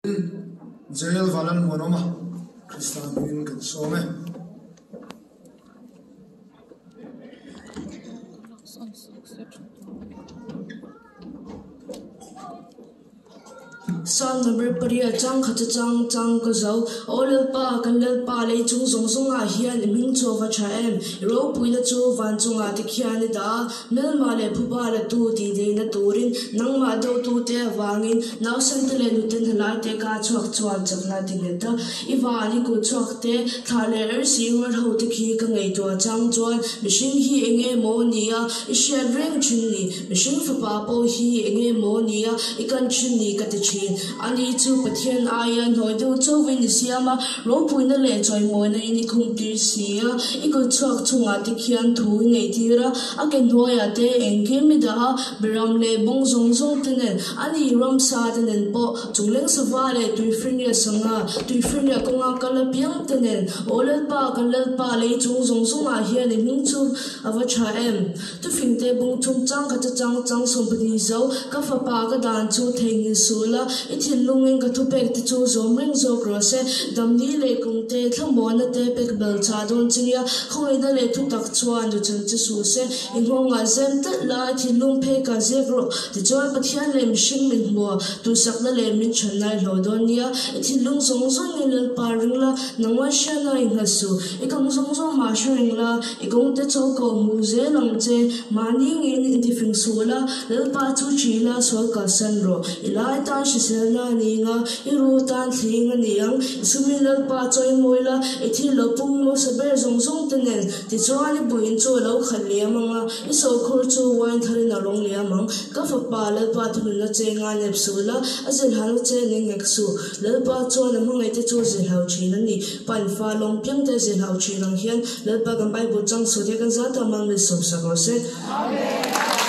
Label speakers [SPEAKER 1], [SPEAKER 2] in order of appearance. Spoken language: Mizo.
[SPEAKER 1] Jail Vanlalmuanawma Krista hmingin kan sawm e.
[SPEAKER 2] Psalm number pariat chang khat chu chang chang ka zo. Aw Lalpa, kan Lalpa, lei chung zawng zawngah hian i hming chu a va tha em? I ropuina chu van chungah te khian i dah a, Melma leh phuba la tu tih deihna turin nangmah dotute avangin nausen te leh nuten halai te ka chhuak chuan chakna ti nghet a. I van i kut chhuak te, thla leh arsi rual ho te khi ka ngaihtuah chang chuan mihring hi eng nge maw ni a i hriat reng thin ni? Mihring fapa pawh hi eng nge maw ni a i kan thin ni ka ti thin. Ani chu Pathian aia hnawi deuh chauhin i siam a, ropuina leh chawimawina in i khum tir si a, i kut chhuak chungah te khian thu i neih tir a, a ke hnuaiah te engkim i dah a, biram leh bawng zawng zawng te nen, ani ramsa te nen pawh chungleng sava leh tuifrinriat sangha, tuifrinriat kawnga kal apiang te nen, Aw Lalpa, kan Lalpa, lei chung zawng zawngah hian i hming chu a va tha em? Tufingte bung chungchang ka chachang chang 12 zo, ka fapa ka dan chu theihnghilh suh la, i thinlungin ka thupek te chu zawm reng zawk rawh se, damni leh kawngte, thlamuanna te pek bel chah dawn che nia, khawngaihna leh thutak chuan duchhan che suh se, i nghawngah zem telh la, i thinlung phei ka ziak rawh, tichuan Pathian leh mihring min hmua, duhsakna leh min chhanna i hlawh dawn nia, i thinlung zawng zawngin Lalpa ring la, nangmah hriatna i nghat suh, i kawng zawng zawng mah hre reng la, I kawngte chu koh hmuh zel ang che, mahni ngeiin intifing suh la, Lalpa chu ṭhi la, sual kalsan rawh. I lai tan hriselna a ni ang a, i ru tan thling a ni ang. I sumin Lalpa chawi mawi la, i thil lo pung hmasa ber zawng zawng te nen, tichuan i buin chu a lo khat liam ang a, i sawhkhur chu wine tharin a rawng liam ang. Ka fapa, Lalpa thununna che nga nep suh la, a zilhana che ning ngek suh. Lalpa chuan a hmangaihte chu zilhau ṭhin a ni. Pan fa lawng piang te zilhau ṭhin ang hian Lalpa kan Bible chang sawi te kan zat a man min sawmsak rawh se.
[SPEAKER 3] Amen.